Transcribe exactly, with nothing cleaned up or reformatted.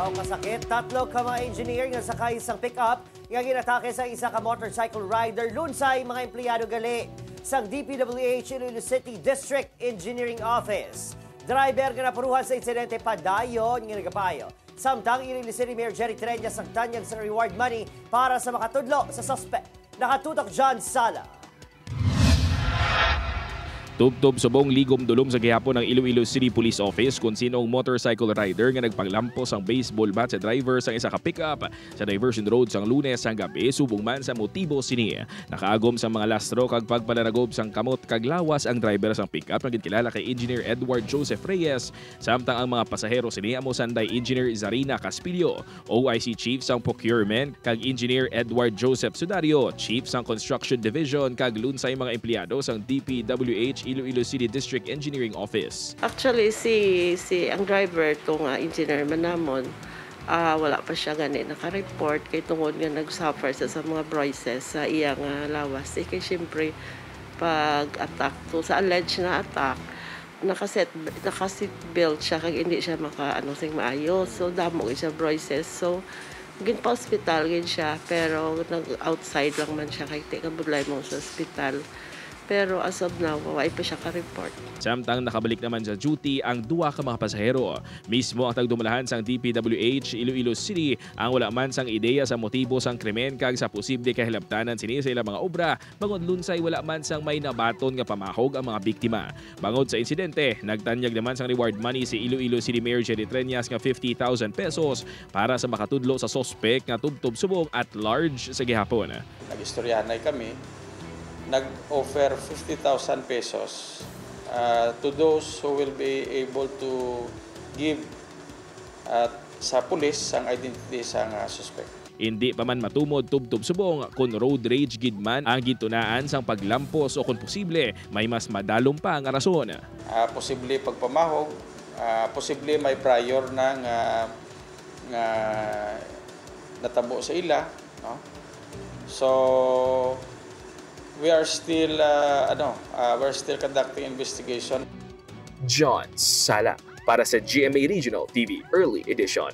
Ang kasakit, tatlo ka mga engineer nga sakay sang pick-up nga ginatake sa isa ka motorcycle rider lunsay mga empleyado gali sang D P W H Iloilo City District Engineering Office. Driver nga napuruhan sa insidente padayon nga nagapayo. Samtang Iloilo City Mayor Jerry Treñas nagtanyag sang reward money para sa makatudlo sa suspek. Nakatutok John Sala. Tubtob subong, ligom dulom sa gihapon ang Iloilo City Police Office kon sino ang motorcycle rider nga nagpanglampos sang baseball bat sa driver sang isa ka pick-up sa Diversion Road sang Lunes sang gabi. Subong man sa motibo sini, nakaagom sang mga lastro kag pagpalanagob sang kamot kag lawas ang driver sang pick-up nga ginkilala kay Engineer Edward Joseph Reyes, samtang ang mga pasahero sini amo sanday Engineer Zarina Caspillo, O I C Chief sang Procurement, kag Engineer Edward Joseph Sudario, Chief sang Construction Division, kag lunsay mga empleyado sang D P W H Iloilo City District Engineering Office. Actually, si, si ang driver to nga engineer man namon, ah, wala pa siya gani naka-report kay tungod nga nag-suffer sa, sa mga bruises sa iya nga lawas. Eh, kay siyempre, pag-attack to, sa alleged na attack, naka-set, naka-seat belt siya kag hindi siya maka, ano, sing maayo. So, damo gid siya bruises. So, ginpa-hospital gid siya, pero nag-outside lang man siya kay ti kabudlay mo sa ospital. Pero as of now, wala pa siya ka-report. Samtang nakabalik naman sa duty ang duha ka mga pasahero. Mismo ang tagdumalahan sang D P W H Iloilo City ang wala man sang ideya sa motibo sang krimen kag sa posible kahilabtanan sini sa ilang mga obra, bangod lunsay wala man sang may nabaton nga pamahog ang mga biktima. Bangod sa insidente, nagtanyag naman sang reward money si Iloilo City Mayor Jerry Treñas nga fifty thousand pesos para sa makatudlo sa suspek nga tubtob subong at large sa gihapon. Nag-istoryahanay kami, nag-offer fifty thousand pesos, ah, to those who will be able to give, ah, sa pulis ang identity sang, ah, suspect. Indi pa man matumod tubtob subong kon road rage gid man ang gintunaan sang paglampos o kon posible may mas madalom pa nga rason. Ah, posible pagpamahog, ah, posible may prior na nga, nga natabo sa ila, no? So, we are still, ah, ano, ah, we're still conducting investigation. John Sala para sa G M A Regional T V Early Edition.